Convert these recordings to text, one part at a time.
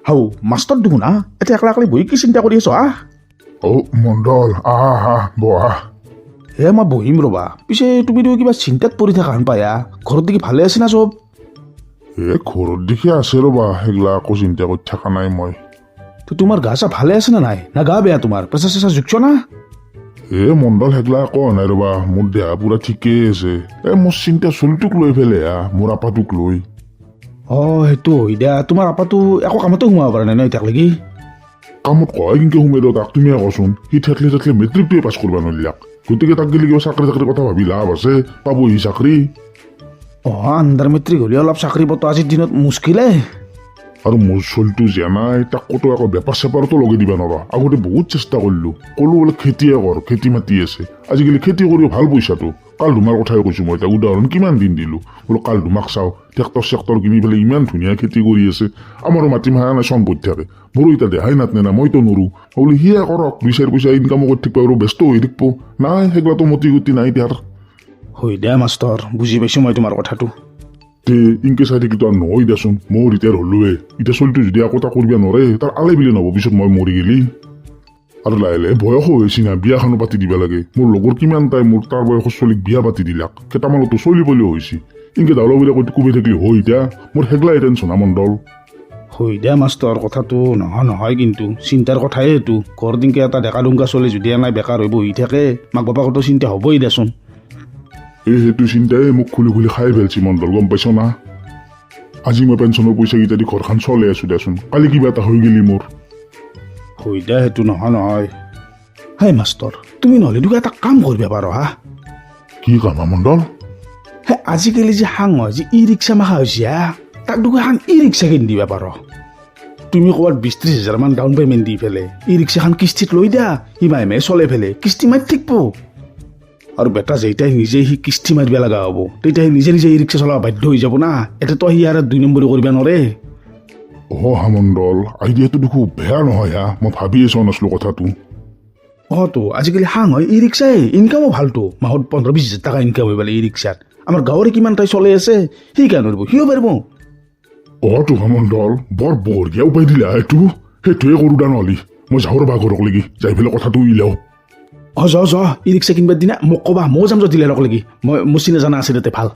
হাও master দেখোন আহ, এতিয়া একলা একলি বহি কি চিন্তা কৰি আছ আহ? অ মণ্ডল, আহা আহা, বহা। হে, মই বহিম ৰ'বা। পিছে তুমি দেখোন কিবা চিন্তাত পৰি থকা হেন পাই আ। ঘৰত দেখি ভালে আছে না চব? এ, ঘৰত দেখি আছে ৰ'বা, সেইগিলা একো চিন্তা কৰি থকা নাই মই। তো তোমাৰ গা চা ভালে আছে না নাই, না গা বেয়া তোমাৰ? প্ৰেছাৰ চেচাৰ জুকছ না? এ মণ্ডল, সেইগিলা একো হোৱা নাই ৰ'বা, মোৰ দেহা পুৰা ঠিকেই আছে। এ, মোৰ চিন্তা চলিটোক লৈ পেলাই আ, মোৰ আপাটোক লৈ। অঁ, সেইটো হয় দিয়া। তোমাৰ আপাটো একো কামতো সোমাব পৰা নাই ন এতিয়ালৈকে? কামত কয় কিনকে সোমাই দিওঁ তাক, তুমিয়ে কচোন। সি থেতলি থেতলি মেট্ৰিকটোৱে পাছ কৰিব নোৱাৰিলাক। গতিকে তাক গেলি কিবা চাকৰি চাকৰি কথা ভাবি লাভ আছে? পাবহি চাকৰি? অঁ, আণ্ডাৰ মেট্ৰিক হ'লে অলপ চাকৰি পোৱাটো আজিৰ দিনত মুস্কিলে। আৰু মোৰ চলিটো যে নাই, তাক ক'তো আকৌ বেপাৰ চেপাৰতো লগাই দিবা নোৱাৰা। আগতে বহুত চেষ্টা কৰিলোঁ, ক'লো বোলে খেতিয়ে কৰ, খেতি মাটি আছে, আজিকালি খেতি কৰিও ভাল পইচাটো। কালধুমাৰ কথাই কৈছোঁ মই, তাক উদাহৰণ কিমান দিন দিলোঁ। বোলো কালধুমাক চাওঁ, ট্ৰেক্টৰ চেক্টৰ কিনি পেলাই ইমান ধুনীয়া খেতি কৰি আছে। আমাৰো মাটি মাহা নাই, চন পৰি থাকে। মোৰো এতিয়া দেহাই নাটনে না, মইতো নৰোঁ। মই বোলো সিয়ে কৰক, দুই চাৰি পইচা ইনকামো কৰি থাকিব আৰু ব্যস্ত হৈ থাকিব। নাই, সেইগিলাটো মতি গতি নাই তাৰ। হয় দিয়া মাষ্টৰ, বুজি পাইছোঁ মই তোমাৰ কথাটো। তে ইনকে চাই থাকিতো আৰু নহয় দেচোন। ময়ো ৰিটায়াৰ হ'লোৱে, এতিয়া চলিটো যদি একো এটা কৰিব নোৱাৰে, তাৰ আলে বিলে নহ'ব পিছত মই মৰি গেলি। আৰু লাহে লাহে বয়সো হৈছে না, বিয়াখনো পাতি দিবা লাগে। মোৰ লগৰ কিমান তাই মোৰ তাৰ বয়সৰ চলিক বিয়া পাতি দিলাক, কেইটামানতো চলি পলিও হৈছে। ইনকে দাউলা বোলে কৈ কোবাই থাকিলি হয়। এতিয়া মোৰ সেগলাই টেনচন মণ্ডল। হয় দিয়া মাষ্টৰ, কথাটো নহয় নহয়, কিন্তু চিন্তাৰ কথাই এইটো। ঘৰ দিনকে এটা ডেকা ডুংকা চলি যদি এনাই বেকাৰ হৈ বহি থাকে, মাক বাপাকতো চিন্তা হ'বই দেচোন। এই সেইটো চিন্তাই মোক খুলি খুলি খাই পেলছি মণ্ডল, গম পাইছ না? আজি মই পেঞ্চনৰ পইচাকেইটা দি ঘৰখন চলাই আছো দেচোন, কালি কিবা এটা হৈ গেলি মোৰ। হয় দিয়া, সেইটো নহয় নহয়। হেই মাষ্টৰ, তুমি নহ'লে দুটা এটা কাম কৰিব পাৰ হা। কি কাম হা মণ্ডল? হে, আজিকালি যে হাং হয় যে ই ৰিক্সা মাখা হৈছে হা, তাক দুটা এখন ই ৰিক্সা কিনি দিবা পাৰ। তুমি ক'ৰবাত 20-30 হাজাৰমান ডাউন পে'মেণ্ট দি পেলাই ই ৰিক্সাখন কিস্তিত লৈ দিয়া, সি মাহে মাহে চলাই পেলাই কিস্তি মাৰি থাকিব। আৰু বেটা যেতিয়া নিজে সি কিস্তি মাৰিব লগা হ'ব, তেতিয়া সি নিজে নিজে ই ৰিক্সা চলাব বাধ্য হৈ যাব না। এতিয়াতো সি আৰু দুই নম্বৰী কৰিব নোৱাৰে। অ হা মণ্ডল, আইডিয়াটো দেখো বেয়া নহয় হা, মই ভাবিয়ে চোৱা নাছিলো কথাটো। অঁ তো, আজিকালি হাং হয় ই ৰিক্সাই ইনকামো ভালতো, মাহত 15-20 হাজাৰ টকা ইনকাম হৈ পেলাই ই ৰিক্সাত। আমাৰ গাঁৱৰে কিমান তাই চলাই আছে, সি কিয় নোৱাৰিব? সিও পাৰিব। অ তো মণ্ডল, বৰ বঢ়িয়া উপায় দিলা এইটো। সেইটোৱে কৰোঁ দা নহ'লি। মই যাওঁ ৰ'বা ঘৰক লাগি, যাই পেলাই কথাটো উলিয়াওঁ। অঁ, যা যা। ই ৰিক্সা কিনিবাৰ দিনা মোক ক'বা, ময়ো যাম যা ডিলাৰক লাগি। মই মোৰ চিনা জানা আছে তাতে ভাল।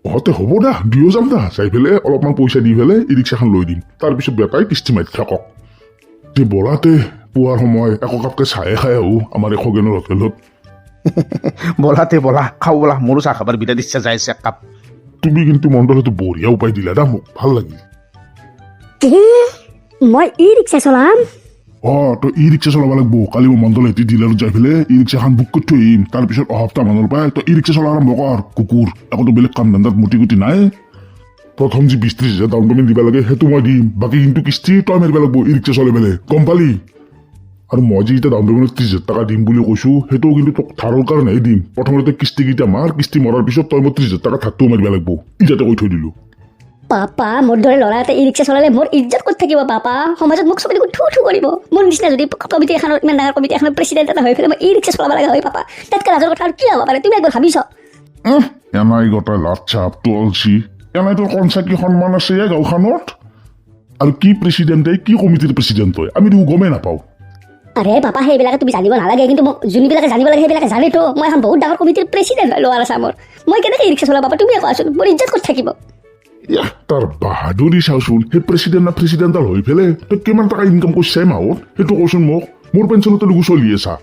অ তে হ'ব দা, দুয়ো যাম দা। যাই পেলাই অলপমান পইচা দি পেলাই ই ৰিক্সাখন লৈ দিম, তাৰপিছত বেটাই কিস্তি মাৰি থাকক। তে বলাতে, পুৱাৰ সময় একো কাপকে চাহে খাই আহোঁ আমাৰ এই খগেনৰ হোটেলত। ব'লা তে ব'লা, খাওঁ ব'লা। মোৰো চাহ খাবাৰ বিৰাট ইচ্ছা যায় আছে এক কাপ। তুমি কিন্তু মণ্ডল, সেইটো বঢ়িয়া উপায় দিলা দা, মোক ভাল লাগিল। কি, মই ই ৰিক্সা চলাম? অ, তই ই ৰিক্সা চলাব লাগিব। কালি মই মণ্ডল হেঁতি ডিলাৰত যাই পেলাই ই ৰিক্সাখন বুক কৰি থৈ আহিম। তাৰপিছত অহা সপ্তাহ মানৰ পৰাই তই ই ৰিক্সা চলা আৰম্ভ কৰ। কুকুৰ, একোতো বেলেগ কাম ধান্দাত মুটি গুটি নাই। প্ৰথম যি 20-30 হাজাৰ ডাউন পে'মেণ্ট দিব লাগে, সেইটো মই দিম। বাকী কিন্তু কিস্তি তই মাৰিব লাগিব ই ৰিক্সা চলাই পেলাই, গম পালি? আৰু মই যি এতিয়া ডাউন পে'মেণ্ট 30 হাজাৰ টকা দিম বুলি কৈছোঁ, সেইটোও কিন্তু তোক ধাৰৰ কাৰণেহে দিম। প্ৰথমতে তই কিস্তিকেইটা মাৰ, কিস্তি মৰাৰ পিছত তই মোক 30 হাজাৰ টকা ধাৰটোও মাৰিব লাগিব। ইজাতে কৈ থৈ দিলোঁ। পাপা, মোৰ দৰে ল'ৰা এটা ই ৰিক্সা চলালে মোৰ ইজ্জত ক'ত থাকিব পাপা? সমাজত মোক চবে দেখোন থু থু কৰিব। মোৰ নিচিনা যদি কমিটি এখনৰ, ইমান ডাঙৰ কমিটি এখনৰ প্ৰেচিডেণ্ট এটা হৈ পেলাই মই ই ৰিক্সা চলাব লগা হয় পাপা, তাতকৈ লাজৰ কথা আৰু কি হ'ব পাৰে? তুমি একবাৰ ভাবিছ? এনাই গোটাই লাট চাপ তুলছি। এনাই তোৰ কঞ্চা কি সন্মান আছে এই গাঁওখনত? আৰু কি প্ৰেচিডেণ্টে, কি কমিটিৰ প্ৰেচিডেণ্ট হয়, আমি দেখোন গমেই নাপাওঁ। আৰে পাপা, সেইবিলাকে তুমি জানিব নালাগে, কিন্তু মোক যোনবিলাকে জানিব লাগে সেইবিলাকে জানেতো। মই এখন বহুত ডাঙৰ কমিটিৰ প্ৰেচিডেণ্ট হয় লোৱাৰ আছামৰ। মই কেনেকৈ ই ৰিক্সা চলাব পাপা? তুমিয়ে কোৱাচোন, মোৰ ইজ্জত ক'ত থাকিব? ইয়াহ, তাৰ বাহাদুৰি চাওচোন। সেই প্ৰেচিডেণ্ট না প্ৰেচিডেণ্টডাল হৈ পেলাই তই কিমান টকা ইনকাম কৰিছে মাহত, সেইটো কচোন মোক। মোৰ পেঞ্চনতে দেখোন চলি আছা।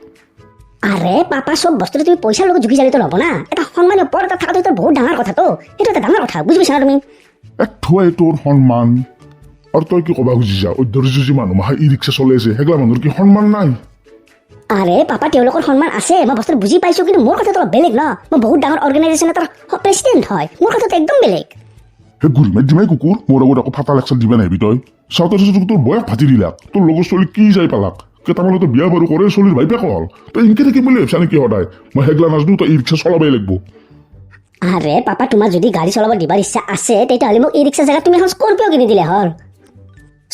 আৰে পাপা, চব বস্তুটো তুমি পইচাৰ লগত জুখি জানিতো নহ'ব না। এটা সন্মানীয় পদ এটা থকাটো এটা বহুত ডাঙৰ কথাটো, সেইটো এটা ডাঙৰ কথা, বুজি পাইছা না তুমি? এক থুৱাই তোৰ সন্মান। আৰু তই কি ক'বা খুজিছা, ঐশ্বৰ্য যি মানুহ মাহা ই ৰিক্সা চলাই আছে, সেইগিলা মানুহৰ কি সন্মান নাই? আৰে পাপা, তেওঁলোকৰ সন্মান আছে, মই বস্তুটো বুজি পাইছো, কিন্তু মোৰ কথাটো অলপ বেলেগ ন। মই বহুত ডাঙৰ অৰ্গেনাইজেশ্যন এটাৰ প্ৰেচিডেণ্ট হয়, মোৰ কথাটো একদম বেলেগ। সেই গুৰি মাৰি দিমাই কুকুৰ, মোৰ আগত আকৌ ফাটা লেকচাৰ দিবা নাহিবি তই। চাওঁতে চাওঁতে তোৰ বয়স ফাটি দিলাক। তোৰ লগৰ ছোৱালী কি যাই পালাক, কেইটামানতো বিয়া বাৰু কৰে, ছোৱালীৰ ভাইপেক হ'ল। তই ইনকে থাকিম বুলি ভাবছা নেকি সদায়? মই সেইগিলা নাজানো, তই ই ৰিক্সা চলাবই লাগিব। আৰে পাপা, তোমাৰ যদি গাড়ী চলাব দিবাৰ ইচ্ছা আছে, তেতিয়াহ'লে মোক ই ৰিক্সা জেগাত তুমি এখন স্কৰপিঅ কিনি দিলে হ'ল।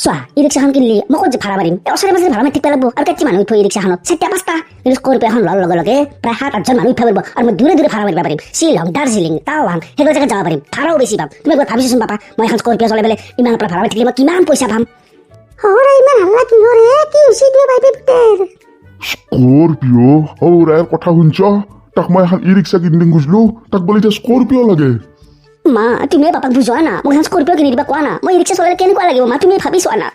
চোৱা, ই ৰিক্সাখন কিনিলি মই ক'ত যে ভাড়া মাৰিম? এই ওচৰে পাজৰে ভাড়া মাৰি থাকিব লাগিব। আৰু কেইটি মানুহ উঠিব ই ৰিক্সাখনত? চাৰিটা পাঁচটা। কিন্তু স্কৰপিঅ এখন লোৱাৰ লগে লগে প্ৰায় সাত আঠজন মানুহ উঠিব পাৰিব আৰু মই দূৰে দূৰে ভাড়া মাৰিব পাৰিম। শ্বিলং, দাৰ্জিলিং, টাৱাং, সেইবোৰ জেগাত যাব পাৰিম, ভাড়াও বেছি পাম। তুমি একবাৰ ভাবিছোন পাপা, মই এখন স্কৰপিঅ চলাই পেলাই ইমানৰ পৰা ভাড়া মাৰি থাকিলে মই কিমান পইচা পাম। হৰা, ইমান হাল্লা কিহৰ হে? কি হৈছে দুয়ো বাপে পুতেৰ? স্কৰপিঅ'? অ ৰায়ৰ কথা শুনছ? তাক মই এখন ই ৰিক্সা কিনি দিম খুজিলো, তাক বোলে এতিয়া স্কৰপিঅ' লাগে। মা, তুমিয়ে পাপাক বুজোৱা না, মোক এখন স্কৰপিঅ' কিনি দিবা কোৱা না। মই ই ৰিক্সা চলালে কেনেকুৱা লাগিব মা, তুমি ভাবি চোৱা না।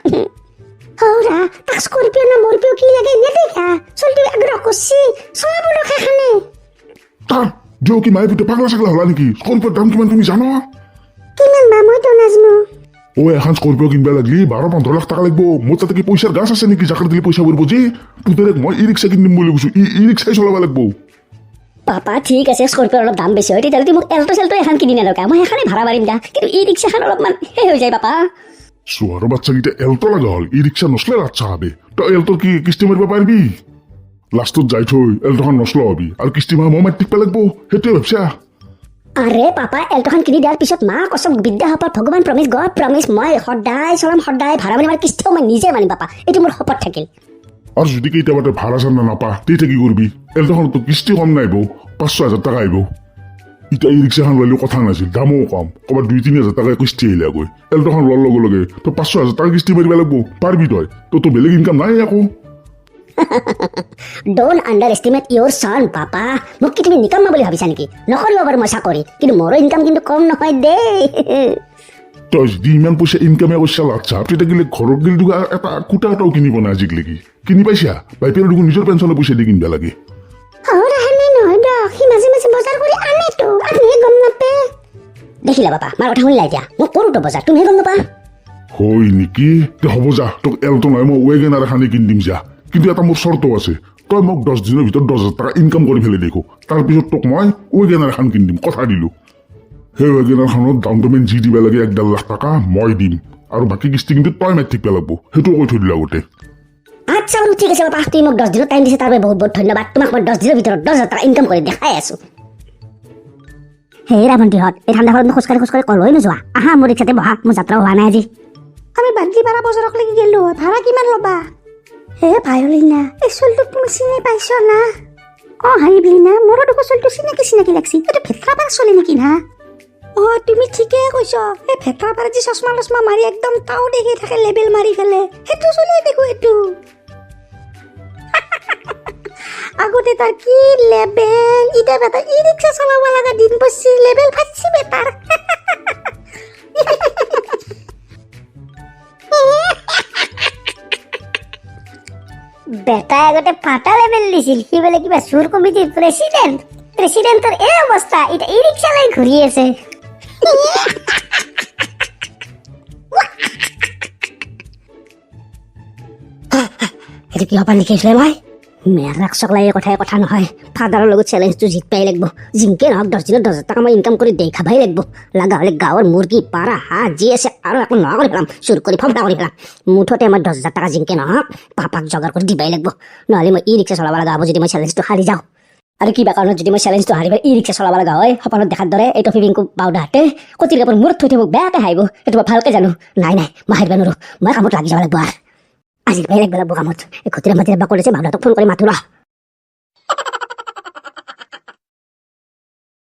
হৌৰা, তাক স্কৰপিঅ' না মৰপিঅ' কি লাগে নেদেখা? চলিটো আগ্ৰহ কৰছি, চলাব ৰখাখানে। তাৰ দিয় কি মায়ে পুতে পাগলা চাগলা হলা নেকি? স্কৰপিঅ'ৰ দাম কিমান তুমি জানা? কিমান বা, মইতো নাজানো। অ, এখন স্কৰপিঅ' কিনিব লাগলি 12-15 লাখ টকা লাগিব। মোৰ তাতে কি পইচাৰ গাছ আছে নেকি, জাকাৰ দিলে পইচা পৰিব যে? পুতেৰেক মই ই ৰিক্সা কিনি দিম বুলি কৈছো, ই ই ৰিক্সাই চলাব লাগিব। পাপা, ঠিক আছে, স্কৰপিঅ'ৰ অলপ দাম বেছি হয়, তেতিয়াহ'লে তুমি মোক এল্ট' চেল্ট' এখন কিনি নেদকা, মই সেইখনে ভাড়া মাৰিম দা। কিন্তু ই ৰিক্সাখন অলপমান সেই হৈ যায় পাপা। চোৱাৰ বাচ্চাকেইটা এল্ট' লগা হ'ল, ই ৰিক্সা নচলে বাচ্চা হবে। তই এল্টৰ কি কিস্তি মাৰিব পাৰিবি? লাষ্টত যাই থৈ এল্ট'খন নচলা হবি আৰু কিস্তি মাৰ মই মাৰি থাকিব লাগিব, সেইটোৱে ভাবছা? আৰে পাপা, এল্ট'খন কিনি দিয়াৰ পিছত মা কচম, বিদ্যা শপত, ভগৱান প্ৰমিছ, গড প্ৰমিছ, মই সদায় চলাম, সদায় ভাড়া মাৰিম আৰু কিস্তিও মই নিজে মাৰিম পাপা, এইটো মোৰ শপত থাকিল। আৰু যদি কেতিয়াবা তই ভাড়া চাড়া নাপা, তেতিয়া কি কৰিবি? এল্ট'খনতো কিস্তি কম নাহিব, 5-6 হাজাৰ টকা আহিব। এতিয়া ই ৰিক্সাখন ল'লেও কথা নাছিল, দামো কম, ক'ৰবাত 2-3 হাজাৰ টকা কিস্তি আহিলে গৈ। এল্ট'খন লোৱাৰ লগে লগে তই 5-6 হাজাৰ টকা কিস্তি মাৰিব লাগিব, পাৰিবি তই? তোৰতো বেলেগ ইনকাম নাই একো। Don't underestimate your son papa. মোক কি তুমি নিকাম্মা বুলি ভাবিছা নেকি? নকৰিব পাৰোঁ মই চাকৰি, কিন্তু মোৰো ইনকাম কিন্তু কম নহয় দেই। তই যদি ইমান পইচা ইনকামে কৰিছা লাচ্ছা, তেতিয়া গ'লে ঘৰত গ'লে দেখোন এটা কুটা এটাও কিনিব নাই আজিলৈকে। কিনি পাইছা? বাইপেৰে দেখোন নিজৰ পেঞ্চনৰ পইচা দি কিনিব লাগে। হৌৰা, সেনে নহয় দক, সি মাজে মাজে বজাৰ কৰি আনেতো, আপুনিহে গম নাপে। দেখিলা বাপা, মাৰ কথা শুনিলা? এতিয়া মই কৰোঁ তো বজাৰ, তুমিহে গম নাপা। হয় নেকি? তে হ'ব যা, তোক এল্টো নহয়, মই ৱেগেনাৰ এখানে কিনি দিম যা। কিন্তু এটা মোৰ চৰ্ত আছে, তই মোক 10 দিনৰ ভিতৰত 10,000 টকা ইনকাম কৰি পেলাই দেখো, তাৰপিছত তোক মই ৱেগেনাৰ এখন কিনি দিম, কথা দিলোঁ। সেই ৱেগেনাৰখনত ডাউন পে'মেণ্ট যি দিব লাগে 1-1.5 লাখ টকা মই দিম আৰু বাকী কিস্তি কিন্তু তই মাৰি থাকিব লাগিব, সেইটোও কৈ থৈ দিলোঁ আগতে। আচ্ছা বাৰু, ঠিক আছে বাপা, তুমি মোক 10 দিনৰ টাইম দিছে, তাৰ বাবে বহুত বহুত ধন্যবাদ তোমাক। মই 10 দিনৰ ভিতৰত 10,000 টকা ইনকাম কৰি দেখাই আছো। হেৰা ভণ্টিহঁত, এই ঠাণ্ডাখনত খোজকাঢ়ি খোজকাঢ়ি কলৈ নোযোৱা? আহা, মোৰ ৰিক্সাতে বহা, মোৰ যাত্ৰাও হোৱা নাই আজি। আমি বাদলিপাৰা বজাৰক লাগি গেলো হয়, ভাড়া কিমান ল'বা? হে ভায়লিনা, এই চলিটোক তুমি চিনি পাইছ না? অ হাৰিবলিনা, মোৰো দেখোন চলিটো চিনাকি চিনাকি লাগছি। এইটো ভেটৰাপাৰ চলি নেকি না? অ, তুমি ঠিকেই কৈছ। এই ভেটৰাপাৰ যি চশমা তচমা মাৰি একদম তাও দেখি থাকে, লেবেল মাৰি ফেলে, সেইটো চলিয়ে দেখো এইটো। আগতে তাৰ কি লেবেল, এতিয়া বেটা ই ৰিক্সা চলাব লগা দিন পৰছি, লেবেল ফাটছি বেটাৰ। বেটাই আগতে ফাটা লেবেল দিছিল, সি বোলে কিবা চুৰ কমিটিৰ প্ৰেচিডেণ্ট। প্ৰেচিডেণ্টৰ এই অৱস্থা, এতিয়া ই ৰিক্সা লৈ ঘূৰি আছে। সেইটো কিহৰ পৰা লিখিছিলে মই? মেৰাক চকলাই এই কথাই কথা নহয়, ফাদাৰৰ লগত চেলেঞ্জটো জিতবাই লাগিব। জিংকে নহওক 10 দিনত 10,000 টকা মই ইনকাম কৰি দেখাবাই লাগিব। লগা হ'লে গাঁৱৰ মুৰ্গী, পাৰ, হাঁহ যি আছে আৰু একো নোহোৱা কৰি পেলাম, চুৰ কৰি ফমফলা কৰি পেলাম। মুঠতে মই 10,000 টকা জিংকে নহওক পাপাক জগাৰ কৰি দিবাই লাগিব। নহ'লে মই ই ৰিক্সা চলাব লগা হ'ব যদি মই চেলেঞ্জটো হাৰি যাওঁ। আৰু কিবা কাৰণত যদি মই চেলেঞ্জটো হাৰি পেলাই ই ৰিক্সা চলাব লগা হয়, সপোনত দেখাৰ দৰে এই টফি বিংকু বাউদাহঁতে কটিৰ কাপোৰ মূৰত থৈ থৈ মোক বেয়াকৈ হাঁহিব, সেইটো মই ভালকৈ জানো। নাই নাই, মই হাৰিব নোৱাৰোঁ, মই কামত লাগি যাব লাগিব। আৰু আজিৰ পৰাই লাগিব লাগিব কামত। এই ঘটিৰা মাটিৰা বা কৰিছে, বাউদাহঁতক ফোন কৰি মাতো ৰ।